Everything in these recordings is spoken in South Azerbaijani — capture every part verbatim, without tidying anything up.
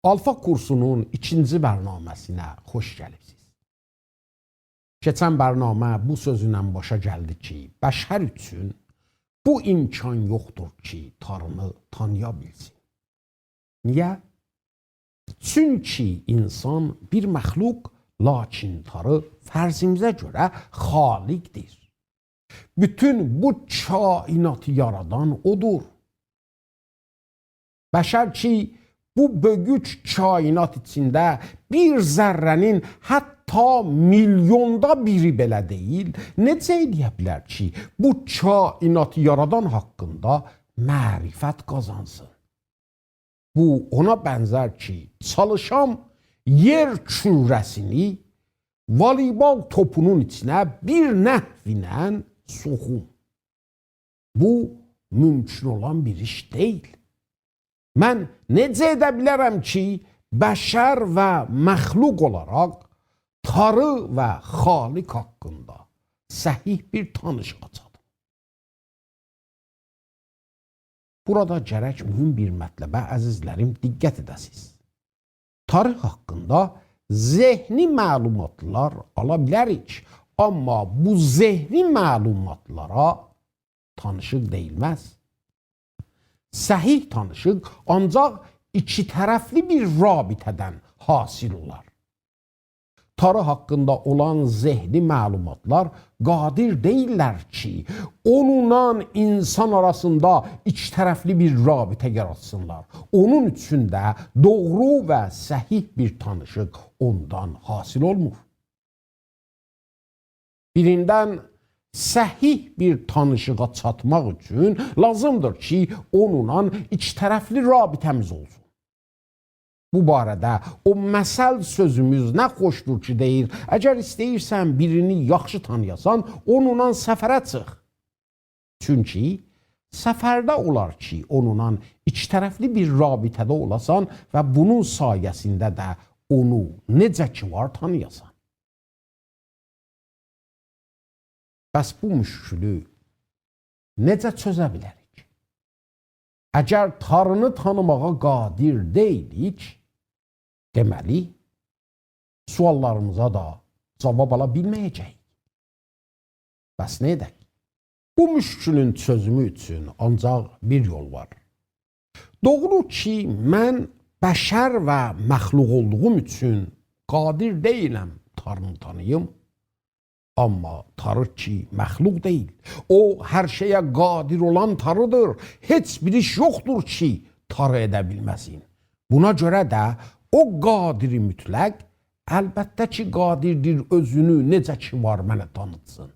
آلفا کورسونون ایکینجی برنامه‌سینه خوش گلیبسیز. کئچن برنامه بو سؤزونن باشا گلدی کی، بشر اوچون بو امکان یوخدور کی، تارینی تانییا بیلسین. نییه؟ چونکی اینسان بیر مخلوق، لاکین تاری فرضیمیزه گؤره خالقدیر. بوتون بو کائناتی یارادان اودور. بشر کی، بو بؤیوک کائنات ایچینده بیر ذره‌نین حتی میلیوندا بیری بئله دئییل، نئجه ائلیه بیلر کی، بو کائناتی یارادان حاقیندا معرفت قازانسین؟ بو اونا بنزر کی، چالیشام یئر کوره‌سینی والیبال توپونون ایچینه بیر نحو ایله سوخوم. بو مومکون اولان بیر ایش دئییل. من نئجه ائده بیلرم کی، بشر و مخلوق اولاراق تاری و خالق حاقیندا صحیح بیر تانیشیق آچادیم؟ بورادا گرک مهم بیر مطلبه، عزیزلریم، دقت ائده‌سیز. تاری حاقیندا ذهنی معلوماتلار آلا بیلریک، آمما بو ذهنی معلوماتلارا تانیشیق دئییلمز. صحیح تانیشیق آنجاق ایکی طرفلی بیر رابطه‌دن حاصل اولار. تاری حاقیندا اولان ذهنی معلوماتلار قادر دئییللر کی، اونونلا اینسان آراسیندا ایکی طرفلی بیر رابطه یاراتسینلار. اونون اوچون ده دوغرو و صحیح بیر تانیشیق اوندان حاصل اولمور. بیریندن صحیح بیر تانیشیغا چاتماق اوچون لازیمدیر کی، اونونلا ایکی طرفلی رابطه‌میز اولسون. بو باره‌ده او مثل سؤزوموز نه خوشدور کی، دئییر: «اگر ایسته‌ییرسن بیرینی یاخشی تانییاسان، اونونلا سفره چیخ.» چونکی سفرده اولار کی، اونونلا ایکی طرفلی بیر رابطه‌ده اولاسان و بونون سایه‌سینده ده اونو نئجه کی وار تانییاسان. بس بو مشکلی نئجه چؤزه بیلریک؟ اگر تارینی تانیماغا قادر دئییلیک، دئمه‌لی، سؤاللاریمیزا دا جاواب آلا بیلمه‌یه‌جه‌ییک. بس نه ائدک؟ بو مشکلین چؤزومو اوچون آنجاق بیر یول وار. دوغرو کی، من بشر و مخلوق اولدوغوم اوچون قادر دئییلم تارینی تانیییم. آمما تاری کی، مخلوق دئییل. او، هر شئیه قادر اولان تاریدیر. هئچ بیر ایش یوخدور کی، تاری ائده بیلمه‌سین. بونا گؤره ده او قادر مطلق، البته کی، قادردیر اؤزونو نئجه کی وار منه تانیتسین.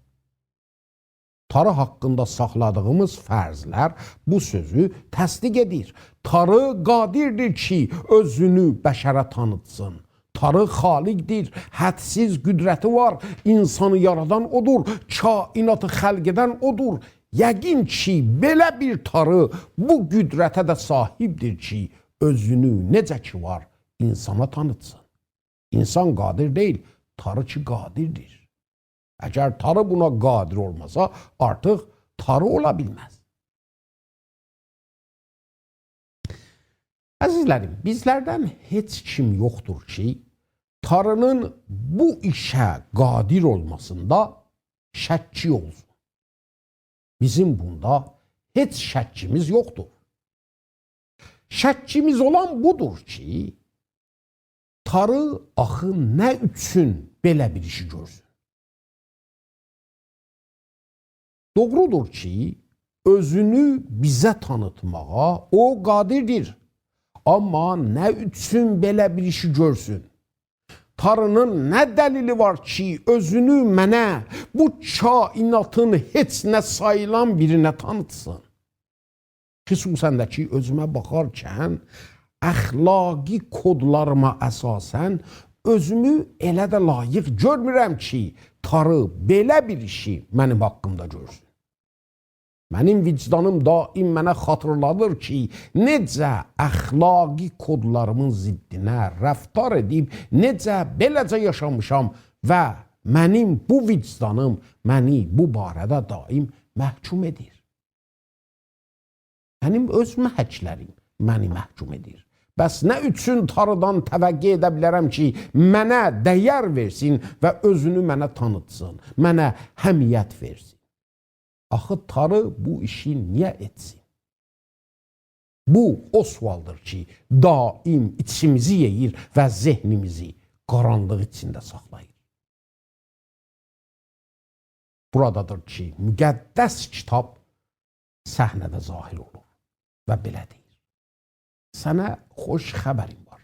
تاری حاقیندا ساخلادیغیمیز فرضلر بو سؤزو تصدیق ائدیر. تاری قادردیر کی، اؤزونو بشره تانیتسین. تاری خالقدیر، حدسیز قدرتی وار، اینسانی یارادان اودور، کائناتی خلق ائدن اودور. یقین کی، بئله بیر تاری بو قدرته ده صاحیبدیر کی، اؤزونو نئجه کی وار، اینسانا تانیتسین. اینسان قادر دئییل، تاری کی قادردیر. اگر تاری بونا قادر اولماسا، آرتیق تاری اولا بیلمز. عزیزلریم، بیزلردن هئچ کیم یوخدور کی، تارینین بو ایشه قادر اولماسیندا شکی اولسون. بیزیم بوندا هئچ شکیمیز یوخدور. شکیمیز اولان بودور کی، تاری آخی نه اوچون بئله بیر ایشی گؤرسون؟ دوغرودور کی، اؤزونو بیزه تانیتماغا او قادردیر. آمما نه اوچون بئله بیر ایشی گؤرسون؟ تارینین نه دلیلی وار کی، اؤزونو منه، بو کائناتین هئچ نه ساییلان بیرینه تانیتسین؟ خصوصاً ده کی، اؤزومه باخارکن اخلاقی کودلاریما اساساً اؤزومو ائله ده لایق گؤرمورم کی، تاری بئله بیر ایشی منیم حاقیمدا گؤرسون. منیم وجدانیم دائم منه خاطیرلادیر کی، نئجه اخلاقی کودلاریمین ضدینه رفتار ائدیب، نئجه بئله‌جه یاشامیشام و منیم بو وجدانیم منی بو باره‌ده دائم محکوم ائدیر. منیم اؤز محکلریم منی محکوم ائدیر. بس نه اوچون تاریدان توقع ائده بیلرم کی، منه دیر وئرسین و اؤزونو منه تانیتسین، منه اهمیت وئرسین؟ آخی تاری بو ایشی نییه ائتسین؟ بو، او سؤالدیر کی، دائم ایچیمیزی یئییر و ذهنیمیزی قارانلیق ایچینده ساخلاییر. بورادادیر کی، مقدس کیتاب صحنه‌ده ظاهر اولور و بئله دئییر: سنه خوش خبریم وار.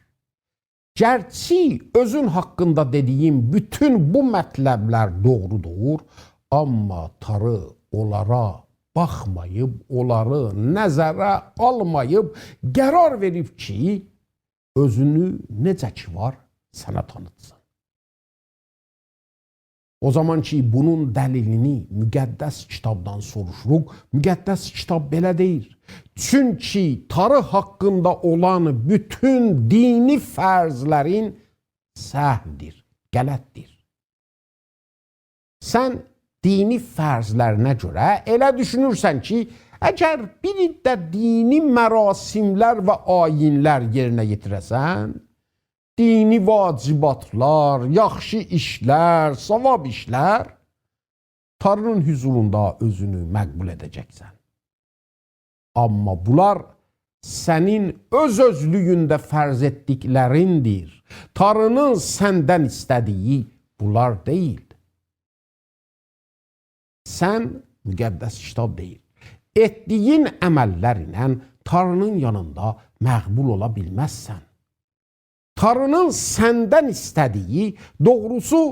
گرچی اؤزون حاقیندا دئدیگیم بوتون بو مطلب‌لر دوغرودور، آمما تاری اونلارا باخماییب، اونلاری نظره آلماییب، قرار وئریب کی، اؤزونو نئجه کی وار، سنه تانیتسین. او زامان کی، بونون دلیلینی مقدس کیتابدان سوروشوروق، مقدس کیتاب بئله دئییر: چونکی تاری حاقیندا اولان بوتون دینی فرض‌لرین سهودیر، غلطدیر. سن دینی فرض‌لرینه گؤره ائله دوشونورسن کی، اگر بیر عده دینی مراسم‌لر و آیین‌لر یئرینه یئتیره‌سن، دینی واجباتلار، یاخشی ایشلر، ثواب ایشلر، تاری‌نین حضوروندا اؤزونو مقبول ائده‌جکسن. آمما بونلار سنین اؤز-اؤزلویونده فرض ائتدیکلریندیر. تاری‌نین سندن ایسته‌دیگی بونلار دئییل. سن، مقدس کیتاب دئییر، ائتدیگین عمل‌لر ایله تاری‌نین یانیندا مقبول اولا بیلمزسن. تاری‌نین سندن ایسته‌دیگی، دوغروسو،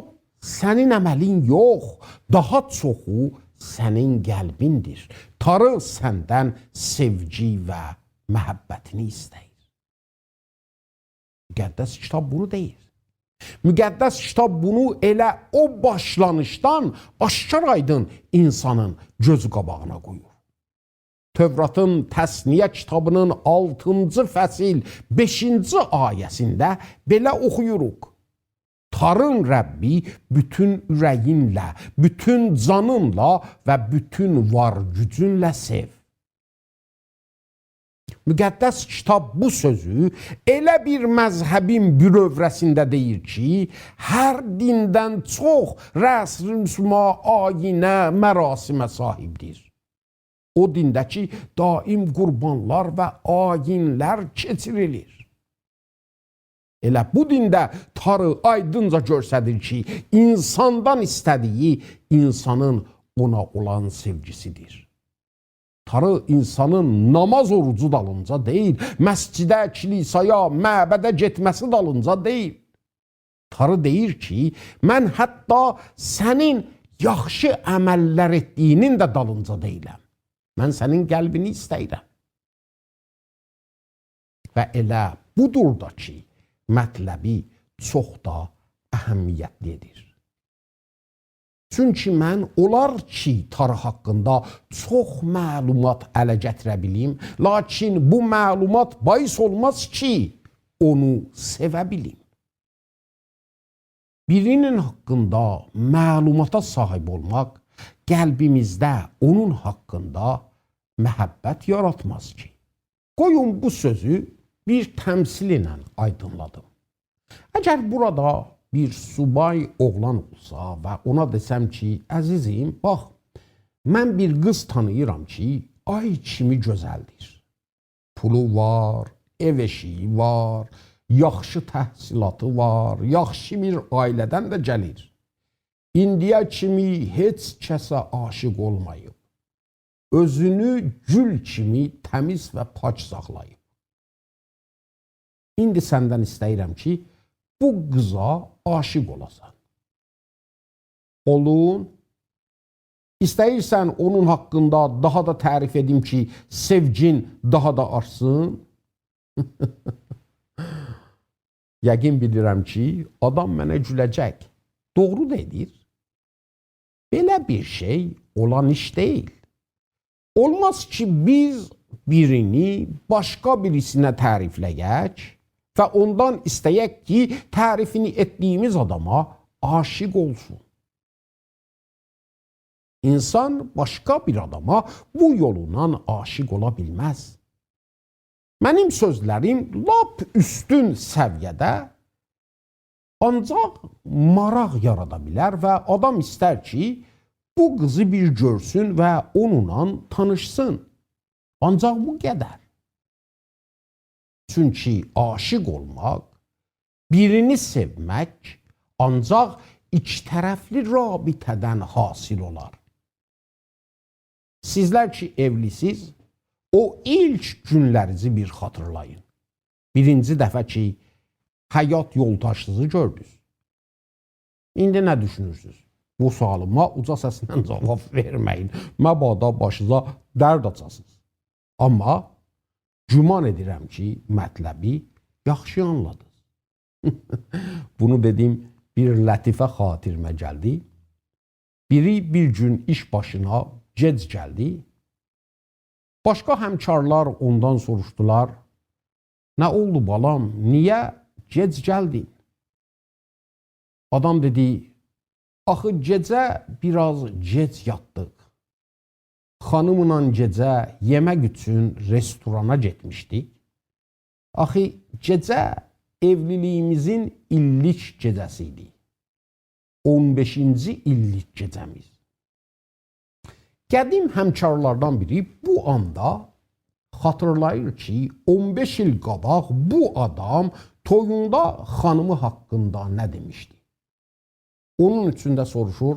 سنین عملین یوخ، داها چوخو سنین قلبیندیر. تاری سندن سئوگی و محبتینی ایسته‌ییر. مقدس کیتاب بونو دئییر. مقدس کیتاب بونو ائله او باشلانیشدان آشکار آیدین اینسانین گؤزو قاباغینا قویور. توراتین تثنیه کیتابینین آلتینجی فصل بئشینجی آیه‌سینده بئله اوخویوروق: تارین ربّی بوتون اوره‌یینله، بوتون جانینلا و بوتون وار گوجونله سئو. مقدس کیتاب بو سؤزو ائله بیر مذهبین بونؤوره‌سینده دئییر کی، هر دیندن چوخ رسم‌الخطا، آیینه، مراسمه صاحیبدیر. او دینده کی، دائم قوربانلار و آیین‌لر کئچیریلیر. ائله بو دینده تاری آیدینجا گؤستریر کی، اینساندان ایسته‌دیگی اینسانین اونا اولان سئوگیسیدیر. تاری اینسانین ناماز اوروجو دالینجا دئییل، مسجده، کلیسایا، معبده گئتمه‌سی دالینجا دئییل. تاری دئییر کی، من حتی سنین یاخشی عمل‌لر ائتدیگینین ده دالینجا دئییلم. من سنین قلبینی ایسته‌ییرم. و ائله بودور دا کی، مطلبی چوخ دا اهمیتلی ائدیر. چونکی من اونلار کی، تاری حاقیندا چوخ معلومات اله گتیره بیلیم، لاکین بو معلومات باعث اولماز کی، اونو سئوه بیلیم. بیرینین حاقیندا معلوماتا صاحیب اولماق قلبیمیزده اونون حاقیندا محبت یاراتماز کی. قویون بو سؤزو بیر تمثیل ایله آیدینلادیم. اگر بورادا بیر سوبای اوغلان اولسا و اونا دئسم کی، عزیزیم، باخ، من بیر قیز تانیییرام کی، آی کیمی گؤزلدیر. پولو وار، ائو ائشیگی وار، یاخشی تحصیلاتی وار، یاخشی بیر عائله‌دن ده گلیر. ایندییه کیمی هئچ کسه عاشیق اولماییب. اؤزونو گول کیمی تمیز و پاک ساخلاییب. ایندی سندن ایسته‌ییرم کی، بو قیزا عاشیق اولاسان. اولون، ایسته‌ییرسن اونون حاقیندا داها دا تعریف ائدیم کی، سئوگین داها دا آرتسین؟ یقین بیلیرم کی، آدام منه گوله‌جک. دوغرو دئییر. بئله بیر شئی اولان ایش دئییل. اولماز کی، بیز بیرینی باشقا بیریسینه تعریفله‌یک و اوندان ایسته‌یک کی، تعریفینی ائتدیگیمیز آداما عاشیق اولسون. اینسان باشقا بیر آداما بو یولونان عاشیق اولا بیلمز. منیم سؤزلریم لاپ اوستون سویه‌ده آنجاق ماراق یارادا بیلر و آدام ایستر کی، بو قیزی بیر گؤرسون و اونونلا تانیشسین. آنجاق بو قدر. چونکی عاشیق اولماق، بیرینی سئومک آنجاق ایکی طرفلی رابطه‌دن حاصل اولار. سیزلر کی، ائولی‌سیز، او ایلک گونلرینیزی بیر خاطیرلایین. بیرینجی دفعه کی، حیات یولداشینیزی گؤردونوز. ایندی نه دوشونورسونوز؟ بو سؤالیما اوجا سسله جاواب وئرمه‌یین. مبادا باشینیزا درد آچاسینیز. آمما گمان ائدیرم کی، مطلبی یاخشی آنلادینیز. بونو دئدیم، بیر لطیفه خاطیریمه گلدی. بیری بیر گون ایش باشینا گئج گلدی. باشقا همکارلار اوندان سوروشدولار: «نه اولدو، بالام؟ نییه گئج گلدین؟» آدام دئدی: «آخی گئجه بیر آز گئج یاتدیق. خانیملا گئجه یئمک اوچون رستورانا گئتمیشدیک. آخی گئجه ائولیلیگیمیزین ایللیک گئجه‌سی ایدی. اون بئشینجی ایللیک گئجه‌میز.» قدیم همکارلاردان بیری بو آندا خاطیرلاییر کی، اون بئش ایل قاباق بو آدام تویوندا خانیمی حاقیندا نه دئمیشدی. اونون اوچون ده سوروشور: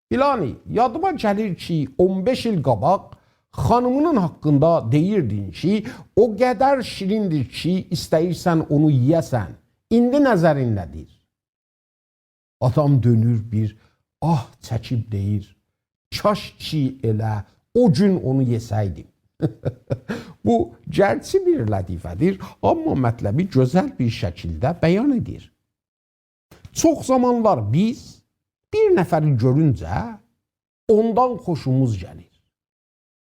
«فلانی، یادیما گلیر کی، اون بئش ایل قاباق خانیمینین حاقیندا دئییردین کی، او قدر شیریندیر کی، ایسته‌ییرسن اونو یئیه‌سن. ایندی نظرین نه‌دیر؟» آدام دؤنور بیر آه چکیب دئییر: «کاش کی، ائله او گون اونو یئسه‌یدیم.» بو گرچی بیر لطیفه‌دیر، آمما مطلبی گؤزل بیر شکیلده بیان ائدیر. چوخ زامانلار بیز بیر نفری گؤرونجه اوندان خوشوموز گلیر.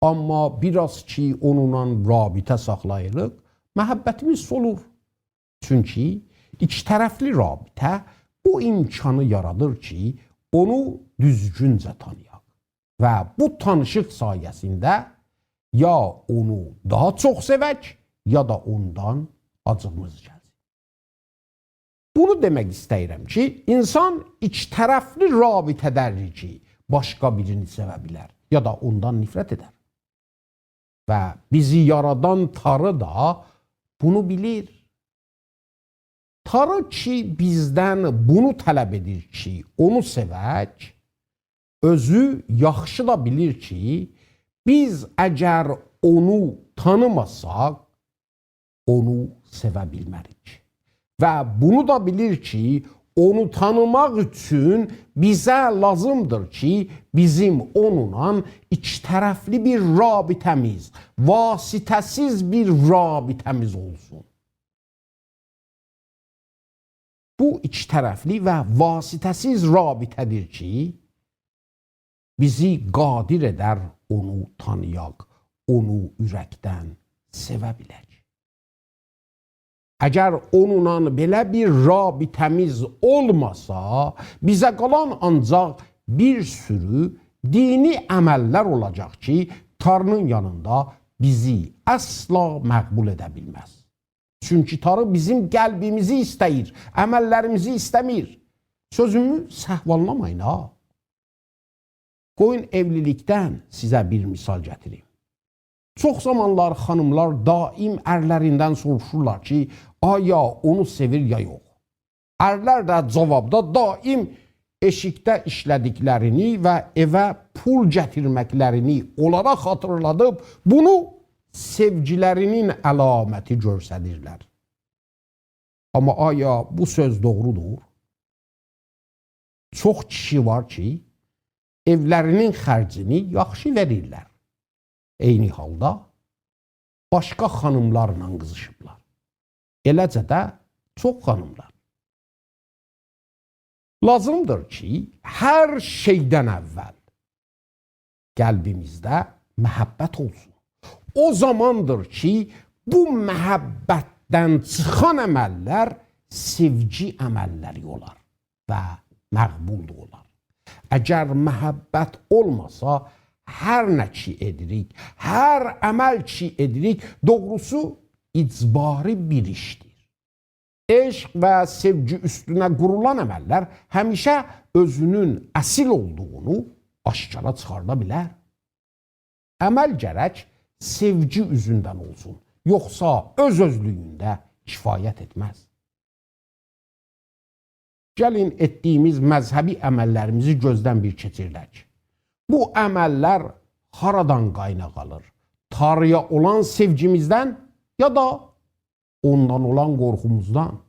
آمما بیر آز کی، اونونلا رابطه ساخلاییریق، محبتیمیز سولور. چونکی ایکی طرفلی رابطه بو امکانی یارادیر کی، اونو دوزگونجه تانییاق. و بو تانیشیق سایه‌سینده یا اونو داها چوخ سئوک، یا دا اوندان آجیغیمیز گلسین. بونو دئمک ایسته‌ییرم کی، اینسان ایکی طرفلی رابطه‌ده‌دیر کی، باشقا بیرینی سئوه بیلر، یا دا اوندان نفرت ائدر. و بیزی یارادان تاری دا بونو بیلیر. تاری کی، بیزدن بونو طلب ائدیر کی، اونو سئوک، اؤزو یاخشی دا بیلیر کی، بیز اگر اونو تانیماساق، اونو سئوه بیلمه‌ریک. و بونو دا بیلیر کی، اونو تانیماق اوچون بیزه لازیمدیر کی، بیزیم اونونلا ایکی طرفلی بیر رابطه‌میز، واسطه‌سیز بیر رابطه‌میز اولسون. بو ایکی طرفلی و واسطه‌سیز رابطه‌دیر کی، بیزی قادر ائدر اونو تانییاق، اونو اورکدن سئوه بیلک. اگر اونونلا بئله بیر رابطه‌میز اولماسا، بیزه قالان آنجاق بیر سورو دینی عمللر اولاجاق کی، تاری‌نین یانیندا بیزی اصلا مقبول ائده بیلمز. چونکی تاری بیزیم قلبیمیزی ایسته‌ییر، عمللریمیزی ایسته‌میر. سؤزومو سهو آنلامایین ها. قویون ائولیلیکدن سیزه بیر مثال گتیریم. چوخ زامانلار خانیملار دائم ارلریندن سوروشورلار کی، آیا اونو سئویر یا یوخ. ارلر ده جاوابدا دائم ائشیکده ایشله‌دیکلرینی و ائوه پول گتیرمکلرینی اونلارا خاطیرلادیب، بونو سئوگیلری‌نین علامتی گؤستریرلر. آمما آیا بو سؤز دوغرودور؟ چوخ کیشی وار کی، ائولری‌نین خرجینی یاخشی وئریرلر. عینی حالدا باشقا خانیملارلا قیزیشیبلار. ائله‌جه ده چوخ خانیملار. لازیمدیر کی، هر شئیدن اول قلبیمیزده محبت اولسون. او زاماندیر کی، بو محبتدن چیخان عمللر سئوگی عمللری اولار و مقبول ده اولار. اگر محبت اولماسا، هر نه کی ائدیریک، هر عمل کی ائدیریک، دوغروسو اجباری بیر ایشدیر. عشق و سئوگی اوستونه قورولان عمللر همیشه اؤزونون اصیل اولدوغونو آشکارا چیخاردا بیلر. عمل گرک سئوگی اوزوندن اولسون، یوخسا اؤز-اؤزلویونده کفایت ائتمز. گلین ائتدیگیمیز مذهبی عمللریمیزی گؤزدن بیر کئچیردک. بو عمللر هارادان قایناق آلیر؟ تاری‌یا اولان سئوگیمیزدن، یا دا اوندان اولان قورخوموزدان؟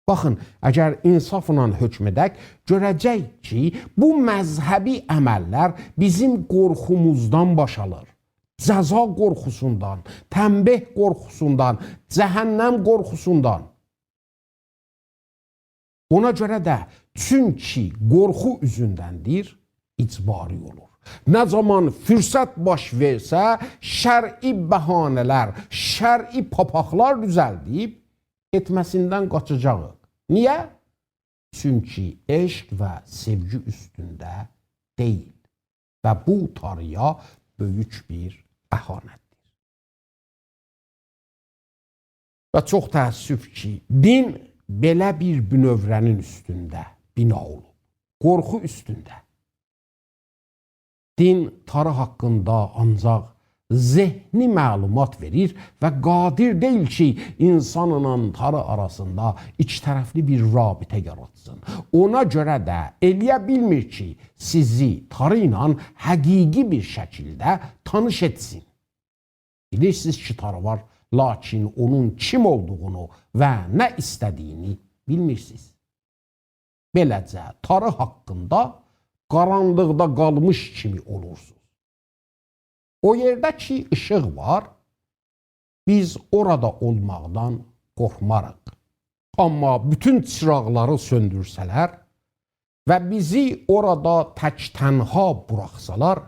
باخین، اگر انصافلا حکم ائدک، گؤره‌جه‌ییک کی، بو مذهبی عمللر بیزیم قورخوموزدان باش آلیر. جزا قورخوسوندان، تنبیه قورخوسوندان، جهنم قورخوسوندان. اونا گؤره ده، چونکی قورخو اوزوندندیر، اجباری اولور. نه زامان فرصت باش وئرسه، شرعی بهانه‌لر، شرعی پاپاقلار دوزلدیب، ائتمه‌سیندن قاچاجاغیق. نییه؟ چونکی عشق و سئوگی اوستونده دئییل. و بو تاری‌یا بؤیوک بیر اهانتدیر. و چوخ تأسف کی، دین بئله بیر بونؤوره‌نین اوستونده بنا اولوب. قورخو اوستونده. دین تاری حاقیندا آنجاق ذهنی معلومات وئریر و قادر دئییل کی، انسانلا تاری آراسیندا ایکی طرفلی بیر رابطه یاراتسین. اونا گؤره ده ائلیه بیلمیر کی، سیزی تاری ایله حقیقی بیر شکیلده تانیش ائتسین. بیلیرسینیز کی، تاری وار، لاکین اونون کیم اولدوغونو و نه ایسته‌دیگینی بیلمیرسینیز. بئله‌جه، تاری حاقیندا قارانلیقدا قالمیش کیمی اولورسونوز. او یئرده کی، ایشیق وار، بیز اورادا اولماقدان قورخماریق. آمما بوتون چیراغلاری سؤندورسه‌لر و بیزی اورادا تک تنها بوراخسالار،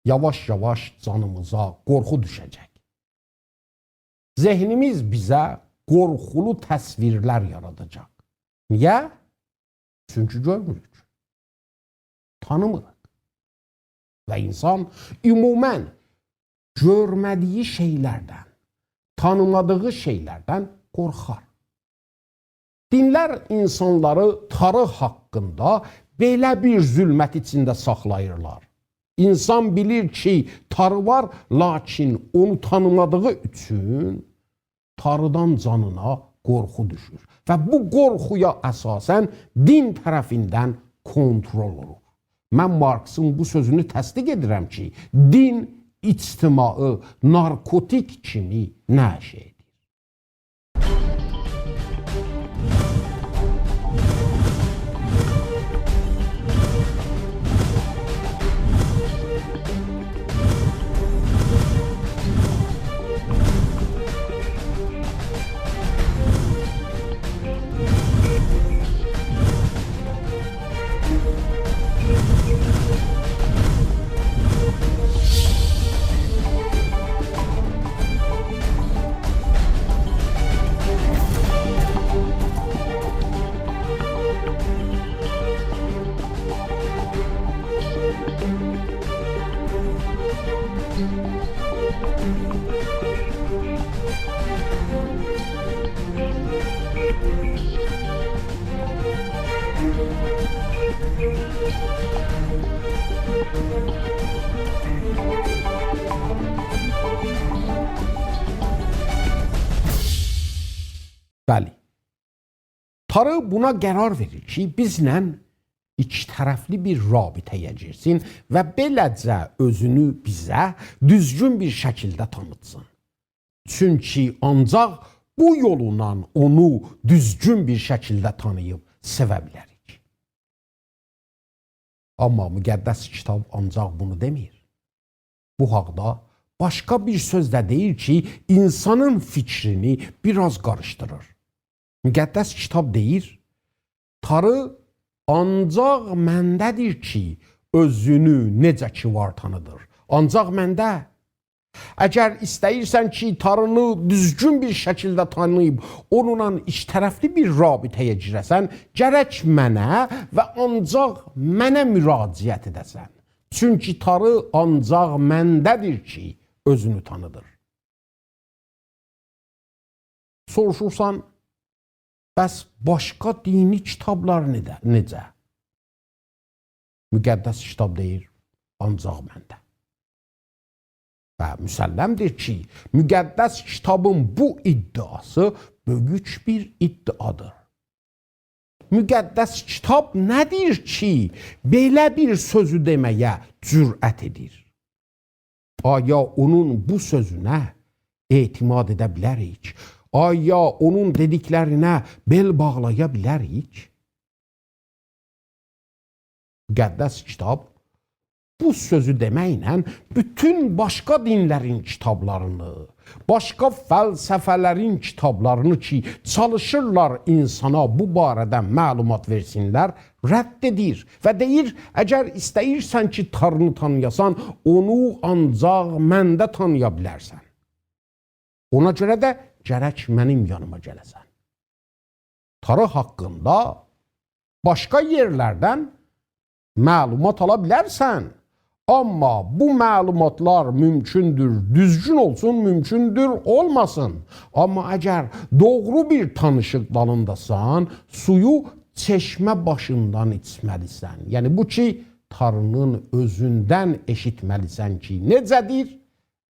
یاواش-یاواش جانیمیزا قورخو دوشه‌جک. ذهنیمیز بیزه قورخولو تصویرلر یاراداجاق. نییه؟ چونکی گؤرموروک. تانیمیریق. و انسان عموماً گؤرمه‌دیگی شئیلردن، تانیمادیغی شئیلردن قورخار. دینلر انسانلاری تاری حاقیندا بئله بیر ظلمت ایچینده ساخلاییرلار. انسان بیلیر کی، تاری وار، لاکین اونو تانیمادیغی اوچون تاریدان جانینا قورخو دوشور. و بو قورخویا اساساً دین طرفیندن کنترل اولور. من مارکسین بو سؤزونو تصدیق ائدیرم کی، دین اجتماعی نارکوتیک کیمی نشر ائدیر. بلی. تاری بونا قرار وئریر کی، بیزله ایکی طرفلی بیر رابطه‌یه گیرسین و بئله‌جه اؤزونو بیزه دوزگون بیر شکیلده تانیتسین. چونکی آنجاق بو یولونان اونو دوزگون بیر شکیلده تانیییب سئوه بیلریک. آمما مقدس کیتاب آنجاق بونو دئمیر. بو حاقدا باشقا بیر سؤز ده دئییر کی، انسانین فیکرینی بیر آز قاریشدیریر. مقدس کیتاب دئییر: «تاری آنجاق منده‌دیر کی، اؤزونو نئجه کی وار تانیدیر. آنجاق منده.» اگر ایسته‌ییرسن کی، تارینی دوزگون بیر شکیلده تانیییب، اونونلا ایکی طرفلی بیر رابطه‌یه گیره‌سن، گرک منه و آنجاق منه مراجعت ائده‌سن. چونکی تاری آنجاق منده‌دیر کی، اؤزونو تانیدیر. سوروشورسان، بس باشقا دینی کیتابلار نئده-، نئجه؟ مقدس کیتاب دئییر، آنجاق منده. و مسلم‌دیر کی، مقدس کیتابین بو ادعاسی بؤیوک بیر ادعادیر. مقدس کیتاب نه‌دیر کی، بئله بیر سؤزو دئمه‌یه جرأت ائدیر؟ آیا اونون بو سؤزونه اعتماد ائده بیلریک؟ آیا اونون دئدیکلرینه بئل باغلایا بیلریک؟ مقدس کیتاب بو سؤزو دئمکله بوتون باشقا دینلرین کیتابلارینی، باشقا فلسفه‌لرین کیتابلارینی کی، چالیشیرلار اینسانا بو باره‌ده معلومات وئرسینلر، رد ائدیر و دئییر: «اگر ایسته‌ییرسن کی، تارینی تانییاسان، اونو آنجاق منده تانییا بیلرسن. اونا گؤره ده گرک منیم یانیما گله‌سن.» تاری حاقیندا باشقا یئرلردن معلومات آلا بیلرسن، آمما بو معلوماتلار مومکوندور دوزگون اولسون، مومکوندور اولماسین. آمما اگر دوغرو بیر تانیشیق دالینداسان، سویو چشمه باشیندان ایچمه‌لیسن. یعنی بو کی، تارینین اؤزوندن ائشیتمه‌لیسن کی، نئجه‌دیر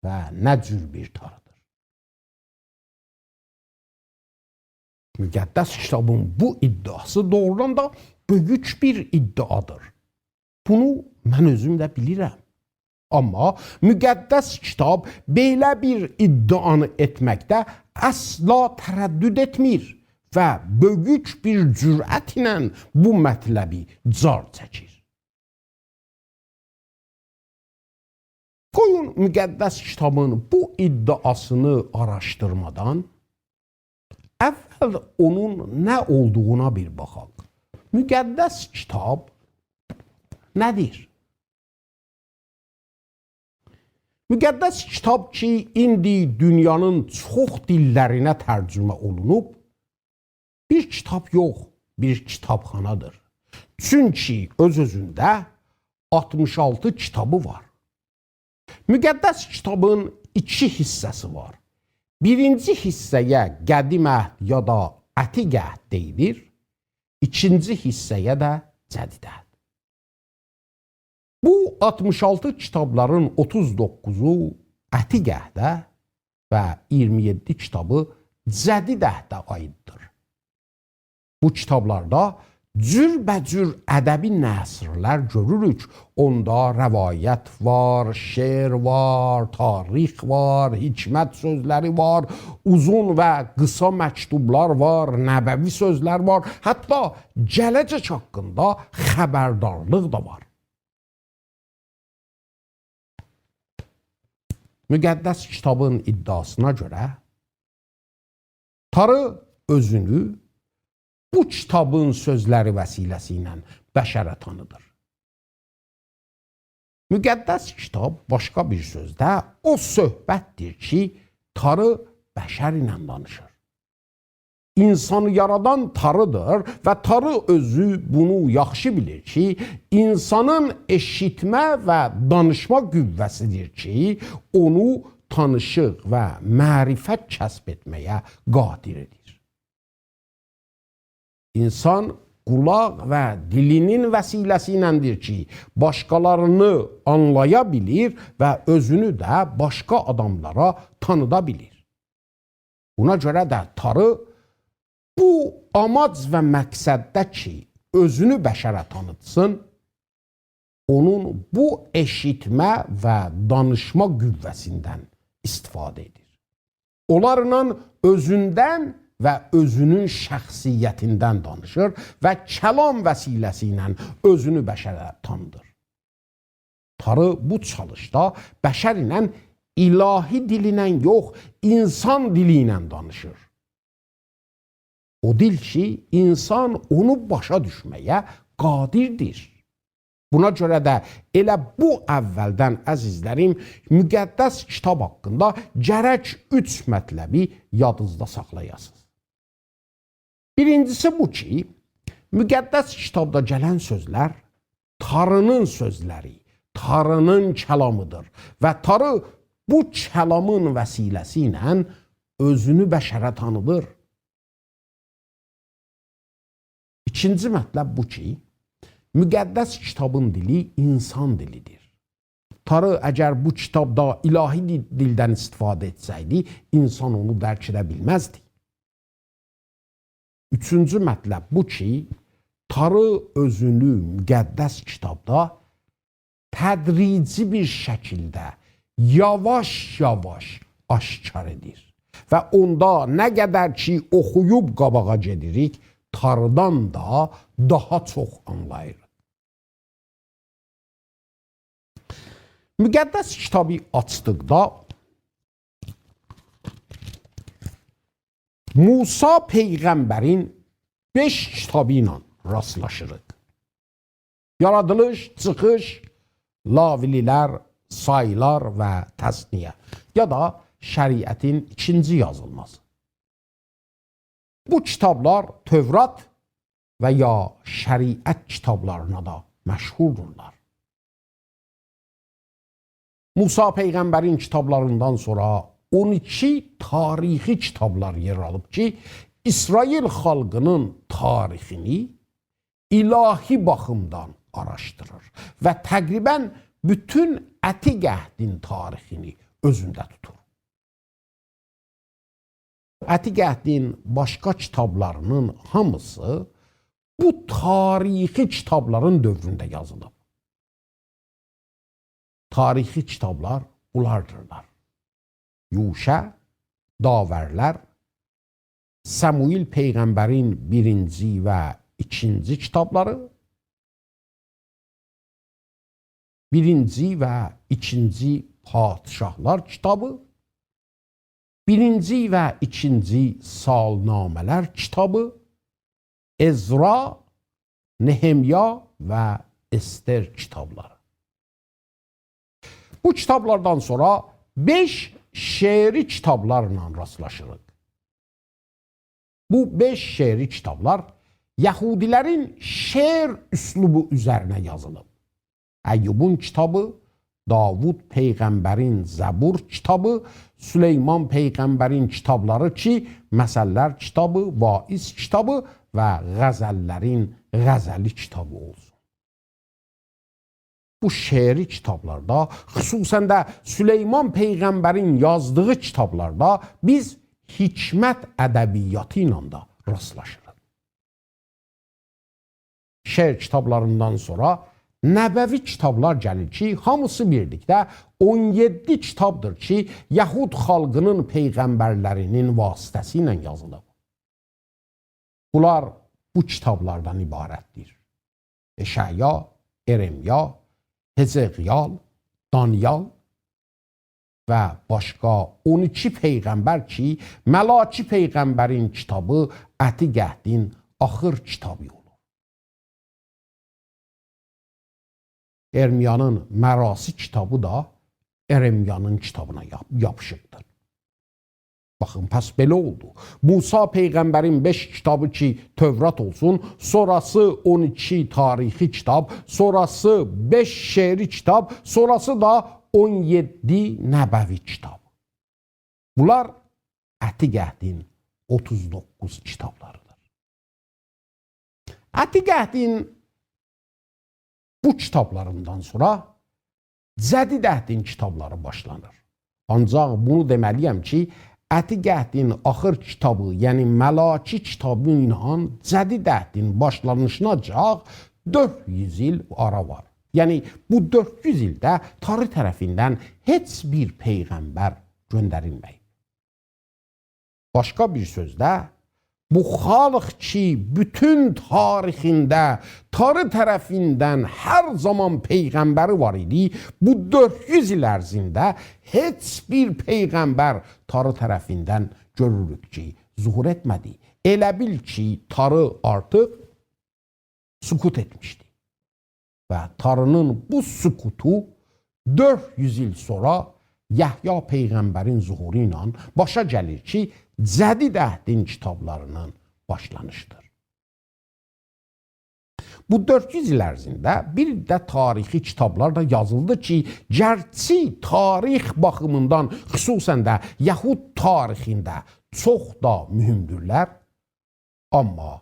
و نه جور بیر تاریدیر. مقدس کیتابین بو ادعاسی دوغرودان دا بؤیوک بیر ادعادیر. بونو من اؤزوم ده بیلیرم. آمما مقدس کیتاب بئله بیر ادعانی ائتمکده اصلا تردد ائتمیر و بؤیوک بیر جرأت ایله بو مطلبی جار چکیر. قویون مقدس کیتابین بو ادعاسینی آراشدیرمادان اول اونون نه اولدوغونا بیر باخاق. مقدس کیتاب نه‌دیر؟ مقدس کیتاب کی، ایندی دونیانین چوخ دیللرینه ترجمه اولونوب، بیر کیتاب یوخ، بیر کیتابخانادیر. چونکی اؤز-اؤزونده آلتمیش آلتی کیتابی وار. مقدس کیتابین ایکی حیصه‌سی وار. بیرینجی حیصه‌یه قدیم عهد یا دا عتیق عهد دئییلیر. ایکینجی حیصه‌یه ده جدید عهد. بو آلتمیش آلتی کیتابلارین اوتوز دوققوزو عتیق عهده و اییرمی یئددی کیتابی جدید عهده عاییددیر. بو کیتابلاردا جوربه‌جور ادبی نثرلر گؤروروک. اوندا روایت وار، شعر وار، تاریخ وار، حکمت سؤزلری وار، اوزون و قیسا مکتوبلار وار، نبوی سؤزلر وار، حتی گله‌جک حاقیندا خبردارلیق دا وار. مقدس کیتابین ادعاسینا گؤره، تاری اؤزونو بو کیتابین سؤزلری وسیله‌سی ایله بشره تانیدیر. مقدس کیتاب، باشقا بیر سؤزده، او صحبتدیر کی، تاری بشر ایله دانیشیر. اینسانی یارادان تاریدیر و تاری اؤزو بونو یاخشی بیلیر کی، اینسانین ائشیتمه و دانیشما قوه‌سیدیر کی، اونو تانیشیق و معرفت کسب ائتمه‌یه قادر ائدیر. اینسان قولاق و دیلینین وسیله‌سی ایلندیر کی، باشقالارینی آنلایا بیلیر و اؤزونو ده باشقا آداملارا تانیدا بیلیر. بونا گؤره ده تاری بو آماج و مقصدده کی، اؤزونو بشره تانیتسین، اونون بو ائشیتمه و دانیشما قوه‌سیندن استفاده ائدیر. اونلارلا اؤزوندن و اؤزونون شخصیتیندن دانیشیر و کلام وسیله‌سی ایله اؤزونو بشره تانیدیر. تاری بو چالیشدا بشر ایله الهی دیل ایله یوخ، اینسان دیلی ایله دانیشیر. او دیل کی، اینسان اونو باشا دوشمه‌یه قادردیر. بونا گؤره ده ائله بو اولدن، عزیزلریم، مقدس کیتاب حاقیندا گرک اوچ مطلبی یادینیزدا ساخلایاسینیز. بیرینجیسی بو کی، مقدس کیتابدا گلن سؤزلر تاری‌نین سؤزلری، تاری‌نین کلامیدیر و تاری بو کلامین وسیله‌سی ایله اؤزونو بشره تانیدیر. ایکینجی مطلب بو کی، مقدس کیتابین دیلی اینسان دیلیدیر. تاری اگر بو کیتابدا الهی دی-، دیلدن استفاده ائتسه‌یدی، اینسان اونو درک ائده بیلمزدی. اوچونجو مطلب بو کی، تاری اؤزونو مقدس کیتابدا تدریجی بیر شکیلده، یاواش-یاواش آشکار ائدیر. و اوندا نه قدر کی اوخویوب قاباغا گئدیریک، تاریدان دا داها چوخ آنلاییریق. مقدس کیتابی آچدیقدا موسی پیغمبرین بئش کیتابی ایله راستلاشیریق. یارادیلیش، چیخیش، لاوی‌لر، سایلار و تثنیه، یا دا شریعتین ایکینجی یازیلماسی. بو کیتابلار تورات و یا شریعت کیتابلارینا دا مشهوردورلار. موسی پیغمبرین کیتابلاریندان سونرا اون ایکی تاریخی کیتابلار یئر آلیب کی، اسرائیل خالقینین تاریخینی الهی باخیمدان آراشدیریر و تقریباً بوتون عتیق عهدین تاریخینی اؤزونده توتور. عتیق عهدین باشقا کیتابلارینین هامیسی بو تاریخی کیتابلارین دؤورونده یازیلیب. تاریخی کیتابلار بولاردیرلار: یوشع، داورلر، سموئیل پیغمبرین بیرینجی و ایکینجی کیتابلاری، بیرینجی و ایکینجی پادشاهلار کیتابی، بیرینجی و ایکینجی سالنامه‌لر کیتابی، عزرا، نهمیا و استر کیتابلاری. بو کیتابلاردان سونرا بئش شعری کیتابلارلا راستلاشیریق. بو بئش شعری کیتابلار یهودی‌لرین شعر اسلوبو اوزرینه یازیلیب. ایوبون کیتابی، داوود پیغمبرین زبور کیتابی، سلیمان پیغمبرین کیتابلاری کی، مثل‌لر کیتابی، واعظ کیتابی و غزل‌لرین غزلی کیتابی اولسون. بو شعری کیتابلاردا، خصوصاً ده سلیمان پیغمبرین یازدیغی کیتابلاردا بیز حکمت ادبیاتی ایله ده راستلاشیریق. شعر کیتابلاریندان سونرا نبوی کیتابلار گلیر کی، هامیسی بیرلیکده اون یئددی کیتابدیر کی، یهود خالقینین پیغمبرلرینین واسطه‌سی ایله یازیلیب. بونلار بو کیتابلاردان عبارتدیر: اشعیا، ارمیا، حزقیال، دانیال و باشقا اون ایکی پیغمبر کی، ملاکی پیغمبرین کیتابی عتیق عهدین آخیر کیتابی اولور. ارمیانین مراثی کیتابی دا ارمیانین کیتابینا یاپ-، یاپیشیبدیر. باخین، پس بئله اولدو. موسی پیغمبرین بئش کیتابی کی، تورات اولسون، سونراسی اون ایکی تاریخی کیتاب، سونراسی بئش شعری کیتاب، سونراسی دا اون یئددی نبوی کیتاب. بونلار عتیق عهدین اوتوز دوققوز کیتابلاریدیر. عتیق عهدین بو کیتابلاریندان سونرا جدید عهدین کیتابلاری باشلانیر. آنجاق بونو دئمه‌لی‌یم کی، عتیق عهدین آخیر کیتابی، یعنی ملاکی کیتابی ایله جدید عهدین باشلانیشیناجاق دؤرد یوز ایل آرا وار. یعنی بو دؤرد یوز ایلده تاری طرفیندن هئچ بیر پیغمبر گؤندریلمه‌ییب. باشقا بیر سؤزله، بو خالق کی، بوتون تاریخینده تاری طرفیندن هر زامان پیغمبری وار ایدی، بو دؤرد یوز ایل عرضینده هئچ بیر پیغمبر تاری طرفیندن گؤروروک کی، ظهور ائتمه‌دی. ائله بیل کی، تاری آرتیق سکوت ائتمیشدی. و تاری‌نین بو سکوتو دؤرد یوز ایل سونرا یحیی پیغمبرین ظهورو ایله باشا گلیر کی، جدید عهدین کیتابلاری‌نین باشلانیشیدیر. بو دؤرد یوز ایل عرضینده بیر ده تاریخی کیتابلار دا یازیلدی کی، گرچی تاریخ باخیمیندان، خصوصاً ده یهود تاریخینده چوخ دا مهمدورلر، آمما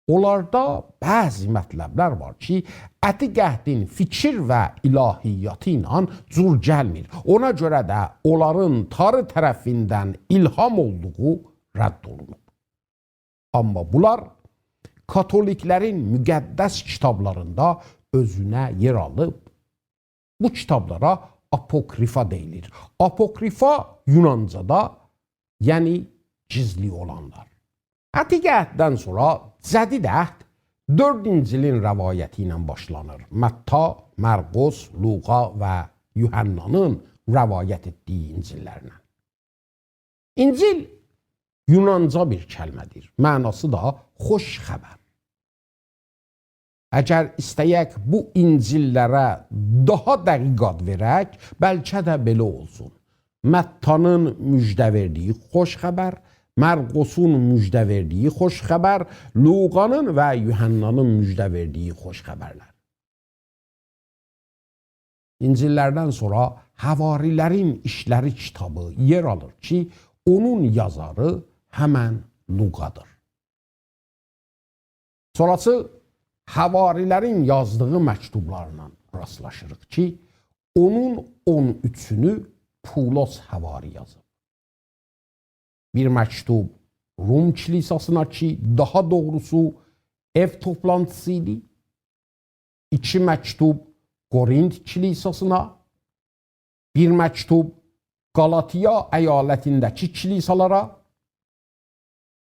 اونلاردا بعضی مطلبلر وار کی، عتیق عهدین فیکیر و الهیاتی ایله جور گلمیر. اونا گؤره ده اونلارین تاری طرفیندن الهام اولدوغو رد اولونوب. آمما بونلار کاتولیکلرین مقدس کیتابلاریندا اؤزونه یئر آلیب. بو کیتابلارا آپوکریفا دئییلیر. آپوکریفا یونانجادا، یعنی گیزلی اولانلار. عتیق عهددن سونرا جدید عهد دؤرد انجیلین روایتی ایله باشلانیر. متی، مرقس، لوقا و یوحنانین روایت ائتدیگی انجیل‌لرله. انجیل یونانجا بیر کلمه‌دیر. معناسی دا خوش خبر. اگر ایسته‌یک بو انجیل‌لره داها دقیق آد وئرک، بلکه ده بئله اولسون. متی‌نین مژده وئردیگی خوش خبر، مرقسین مژده وئردیگی خوش خبر، لوقانین و یوحنانین مژده وئردیگی خوش خبرلر. انجیل‌لردن سونرا حواری‌لرین ایشلری کیتابی یئر آلیر کی، اونون یازاری همن لوقادیر. سونراسی حواری‌لرین یازدیغی مکتوبلارلا راستلاشیریق کی، اونون اون اوچونو پولس حواری یازیب. بیر مکتوب روم کلیساسینا کی، داها دوغروسو ائو توپلانتیسی ایدی. ایکی مکتوب قورینت کلیساسینا. بیر مکتوب قالاتیا ایالتینده‌کی کلیسالارا.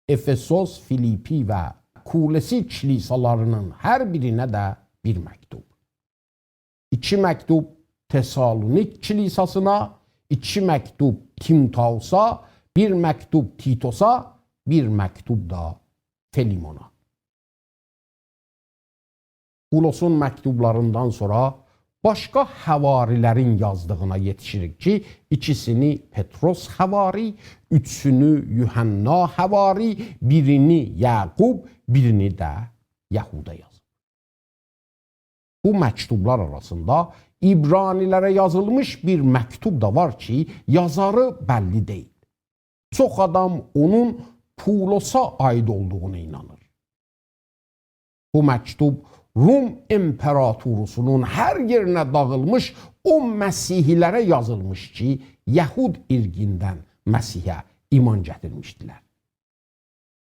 افسوس، فیلیپی و کولوسی کلیسالاری‌نین هر بیرینه ده بیر مکتوب. ایکی مکتوب تسالونیک کلیساسینا، ایکی مکتوب تیموتائوسا، بیر مکتوب تیتوسا، بیر مکتوب دا فیلیمونا. پولسون مکتوبلاریندان سونرا باشقا حواری‌لرین یازدیغینا یئتیشیریک کی، ایکیسینی پطرس حواری، اوچونو یوحنا حواری، بیرینی یعقوب، بیرینی ده یهودا یازیب. بو مکتوبلار آراسیندا عبرانی‌لره یازیلمیش بیر مکتوب دا وار کی، یازاری بللی دئییل. چوخ آدام اونون پولسا عایید اولدوغونا اینانیر. بو مکتوب روم امپراتوروسونون هر یئرینه داغیلمیش او مسیحی‌لره یازیلمیش کی، یهود عرقیندن مسیحه ایمان گتیرمیشدیلر.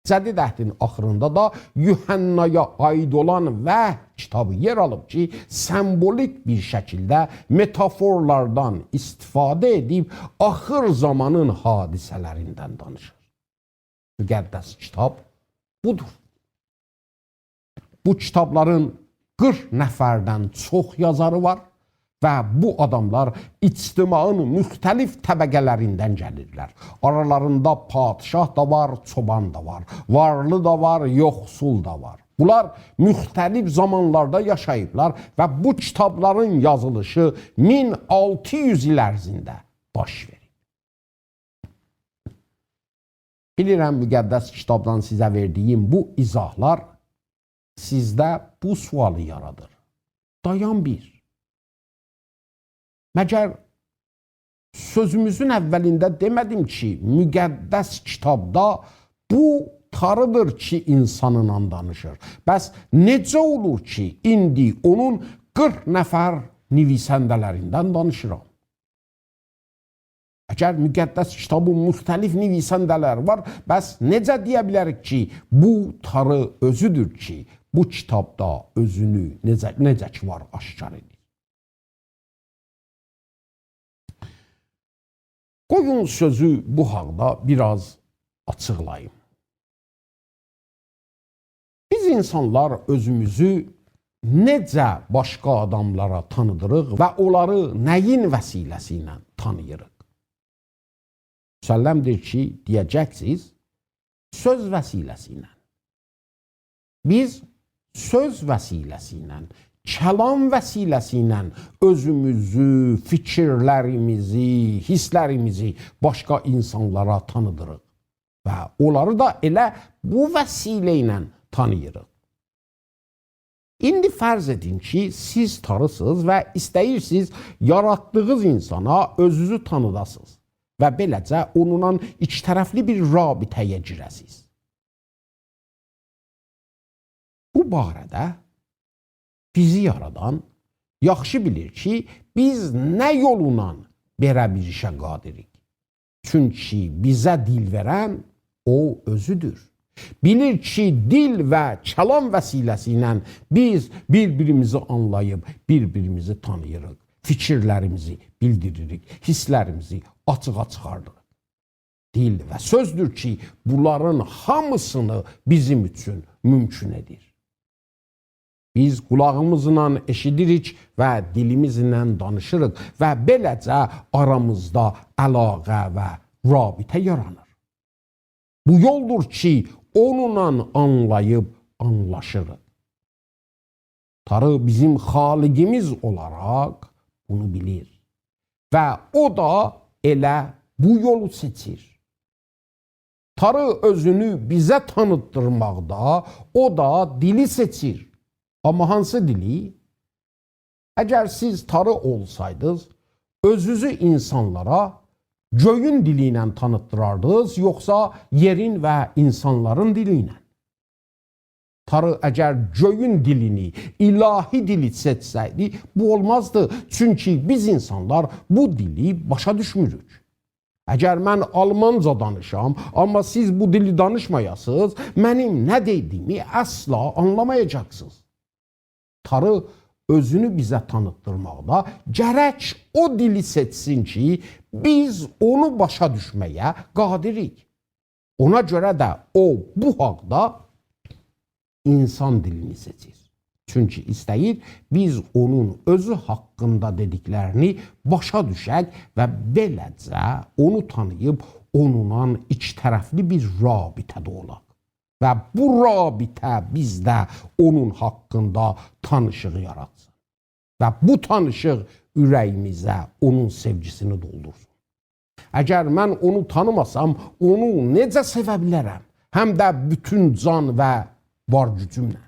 جدید عهدین آخیریندا دا یوحنایا عایید اولان وحی کیتابی یئر آلیب کی، سمبولیک بیر شکیلده متافورلاردان استفاده ائدیب آخیر زامانین حادثه‌لریندن دانیشیر. مقدس کیتاب بودور. بو کیتابلارین قیرخ نفردن چوخ یازاری وار و بو آداملار اجتماعین مختلف طبقه‌لریندن گلیرلر. آرالاریندا پادشاه دا وار، چوبان دا وار، وارلی دا وار، یوخسول دا وار. بونلار مختلف زامانلاردا یاشاییبلار و بو کیتابلارین یازیلیشی مین آلتی یوز ایل عرضینده باش وئریب. بیلیرم، مقدس کیتابدان سیزه وئردیگیم بو ایضاحلار سیزده بو سؤالی یارادیر. دایان بیر. مگر سؤزوموزون اولینده دئمه‌دیم کی، مقدس کیتابدا بو تاری‌دیر کی، اینسانینان دانیشیر؟ بس نئجه اولور کی، ایندی اونون قیرخ نفر نویسنده‌لریندن دانیشیرام؟ اگر مقدس کیتابین مختلف نویسنده‌لری وار، بس نئجه دئیه بیلریک کی، بو تاری اؤزودور کی، بو کیتابدا اؤزونو نئجه، نئجه کی وار، آشکار ائدیر؟ قویون سؤزو بو حاقدا بیر آز آچیقلاییم. بیز اینسانلار اؤزوموزو نئجه باشقا آداملارا تانیدیریق و اونلاری نه‌یین وسیله‌سی ایله تانیییریق؟ مسلم‌دیر کی، دئیه‌جکسینیز، سؤز وسیله‌سی ایله. بیز سؤز وسیله‌سی ایله، کلام وسیله‌سی ایله اؤزوموزو، فیکیرلریمیزی، حیسلریمیزی باشقا اینسانلارا تانیدیریق. و اونلاری دا ائله بو وسیله ایله تانیییریق. ایندی فرض ائدین کی، سیز تاری‌سینیز و ایسته‌ییرسینیز یاراتدیغینیز اینسانا اؤزونوزو تانیداسینیز و بئله‌جه اونونلا ایکی طرفلی بیر رابطه‌یه گیره‌سینیز. بو باره‌ده بیزی یارادان یاخشی بیلیر کی، بیز نه یوللا بئله بیر ایشه قادریک. چونکی بیزه دیل وئرن او اؤزودور. بیلیر کی، دیل و کلام وسیله‌سی ایله بیز بیر-بیریمیزی آنلاییب، بیر-بیریمیزی تانیییریق، فیکیرلریمیزی بیلدیریریک، حیسلریمیزی آچیغا چیخاردیریق. دیل و سؤزدور کی، بونلارین هامیسینی بیزیم اوچون مومکون ائدیر. بیز قولاغیمیزلا ائشیدیریک و دیلیمیزله دانیشیریق و بئله‌جه آرامیزدا علاقه و رابطه یارانیر. بو یولدور کی، اونونلا آنلاییب آنلاشیریق. تاری بیزیم خالقیمیز اولاراق بونو بیلیر. و او دا ائله بو یولو سئچیر. تاری اؤزونو بیزه تانیتدیرماقدا او دا دیلی سئچیر. آمما هانسی دیلی؟ اگر سیز تاری اولسایدینیز، اؤزونوزو اینسانلارا گؤیون دیلی ایله تانیتدیراردینیز، یوخسا یئرین و اینسانلارین دیلی ایله؟ تاری اگر گؤیون دیلینی، الهی دیلی سئچسه‌یدی، بو اولمازدی. چونکی بیز اینسانلار بو دیلی باشا دوشموروک. اگر من آلمانجا دانیشام، آمما سیز بو دیلی دانیشمایاسینیز، منیم نه دئدیگیمی اصلا آنلامایاجاقسینیز. تاری اؤزونو بیزه تانیتدیرماقدا گرک او دیلی سئچسین کی، بیز اونو باشا دوشمه‌یه قادریک. اونا گؤره ده او بو حاقدا اینسان دیلینی سئچیر. چونکی ایسته‌ییر بیز اونون اؤزو حاقیندا دئدیکلرینی باشا دوشک و بئله‌جه اونو تانیییب اونونلا ایکی طرفلی بیر رابطه‌ده اولاق. و بو رابطه بیزده اونون حاقیندا تانیشیغی یاراتسین. و بو تانیشیق اوره‌ییمیزه اونون سئوگیسینی دولدورسون. اگر من اونو تانیماسام، اونو نئجه سئوه بیلرم؟ هم ده بوتون جان و وار گوجومله.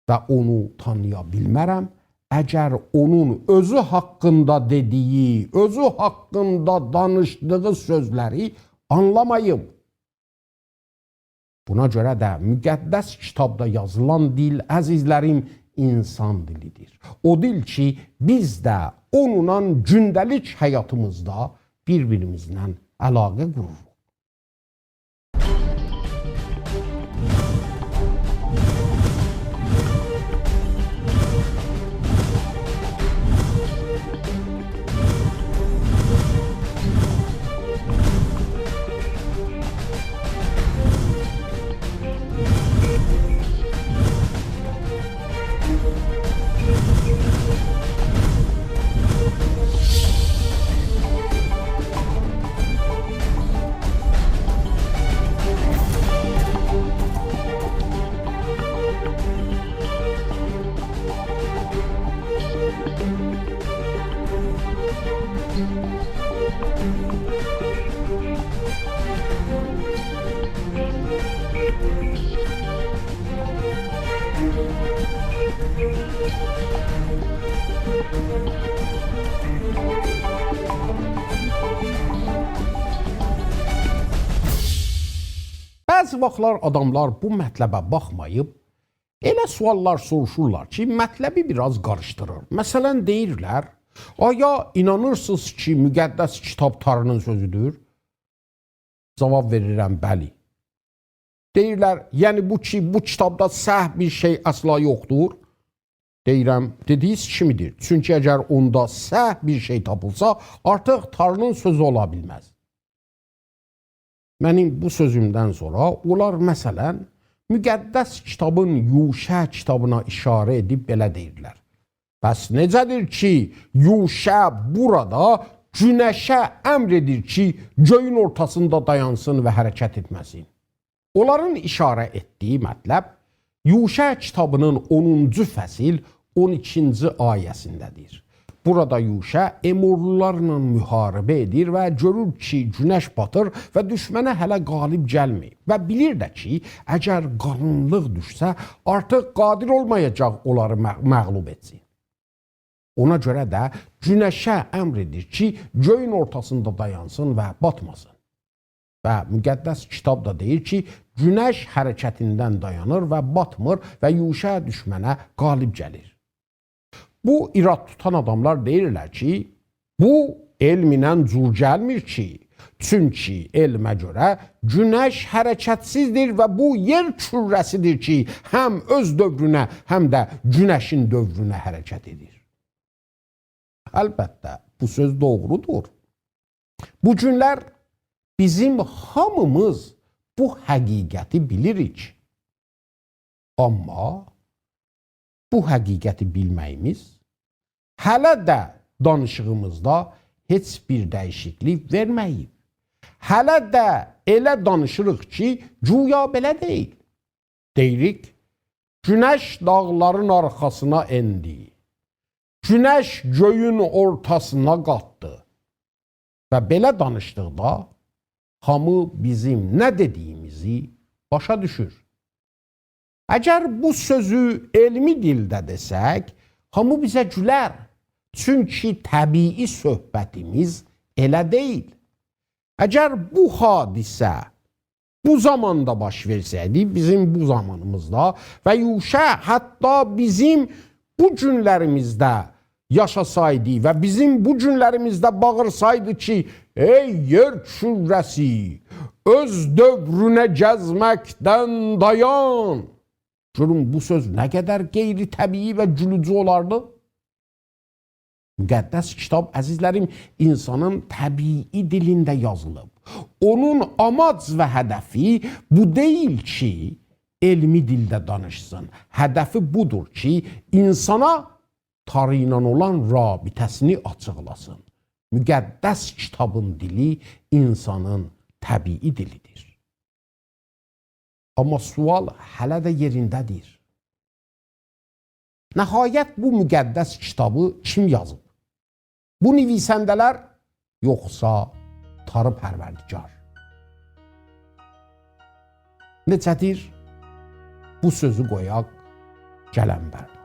و اونو تانییا بیلمرم، اگر اونون اؤزو حاقیندا دئدیگی، اؤزو حاقیندا دانیشدیغی سؤزلری آنلاماییم. بونا گؤره ده مقدس کیتابدا یازیلان دیل، عزیزلریم، اینسان دیلیدیر. او دیل کی، بیز ده اونونلا گونده‌لیک حیاتیمیزدا بیر-بیریمیزله علاقه قوروروق. بعضی واختلار آداملار بو مطلبه باخماییب، ائله سؤاللار سوروشورلار کی، مطلبی بیر آز قاریشدیریر. مثلا، دئییرلر: «آیا اینانیرسینیز کی، مقدس کیتاب تاری‌نین سؤزودور؟» جاواب وئریرم: «بلی.» دئییرلر: «یعنی بو کی، بو کیتابدا سهو بیر شئی اصلا یوخدور؟» دئییرم: «دئدیگینیز کیمیدیر. چونکی اگر اوندا سهو بیر شئی تاپیلسا، آرتیق تاری‌نین سؤزو اولا بیلمز.» منیم بو سؤزومدن سونرا اونلار، مثلا، مقدس کیتابین یوشع کیتابینا ایشاره ائدیب بئله دئییرلر: «پس نئجه‌دیر کی، یوشع بورادا گونشه امر ائدیر کی، گؤیون اورتاسیندا دایانسین و حرکت ائتمه‌سین؟» اونلارین ایشاره ائتدیگی مطلب یوشع کیتابی‌نین اونونجو فصل اون ایکینجی آیه‌سینده‌دیر. بورادا یوشع امورلولارلا محاربه ائدیر و گؤرور کی، گونش باتیر و دوشمنه هله غالب گلمه‌ییب. و بیلیر ده کی، اگر قارانلیق دوشسه، آرتیق قادر اولمایاجاق اونلاری مغ-، مغلوب ائتسین. اونا گؤره ده گونشه امر ائدیر کی، گؤیون اورتاسیندا دایانسین و باتماسین. و مقدس کیتاب دا دئییر کی، گونش حرکتیندن دایانیر و باتمیر و یوشع دوشمنه غالب گلیر. بو ایراد توتان آداملار دئییرلر کی، بو علم ایله جور گلمیر کی، چونکی علمه گؤره گونش حرکتسیزدیر و بو یئر کره‌سیدیر کی، هم اؤز دؤورونه، هم ده گونشین دؤورونه حرکت ائدیر. البته، بو سؤز دوغرودور. بو گونلر بیزیم هامیمیز بو حقیقتی بیلیریک. آمما بو حقیقتی بیلمه‌ییمیز هله ده دانیشیغیمیزدا هئچ بیر دییشیکلیک وئرمه‌ییب. هله ده ائله دانیشیریق کی، گویا بئله دئییل. دئییریک، گونش داغلارین آرخاسینا ائندی. گونش گؤیون اورتاسینا قالخدی. و بئله دانیشدیقدا هامی بیزیم نه دئدیییمیزی باشا دوشور. اگر بو سؤزو علمی دیلده دئسک، هامی بیزه گولر. چونکی طبیعی صحبتیمیز ائله دئییل. اگر بو حادثه بو زاماندا باش وئرسه‌یدی، بیزیم بو زامانیمیزدا و یوشع حتی بیزیم بو گونلریمیزده یاشاسایدی و بیزیم بو گونلریمیزده باغیرسایدی کی، «ای یئر کره‌سی، اؤز دؤورونه گزمکدن دایان.» گؤرون، بو سؤز نه قدر غیرطبیعی و گولوجو اولاردی؟ مقدس کیتاب، عزیزلریم، اینسانین طبیعی دیلینده یازیلیب. اونون آماج و هدفی بو دئییل کی، علمی دیلده دانیشسین. هدفی بودور کی، اینسانا تاری ایله اولان رابطه‌سینی آچیقلاسین. مقدس کیتابین دیلی اینسانین طبیعی دیلیدیر. آمما سؤال هله ده یئرینده‌دیر. نهایت بو مقدس کیتابی کیم یازیب؟ بو نویسنده‌لر، یوخسا تاری پروردگار؟ نئجه‌دیر؟ بو سؤزو قویاق گلن برنامه.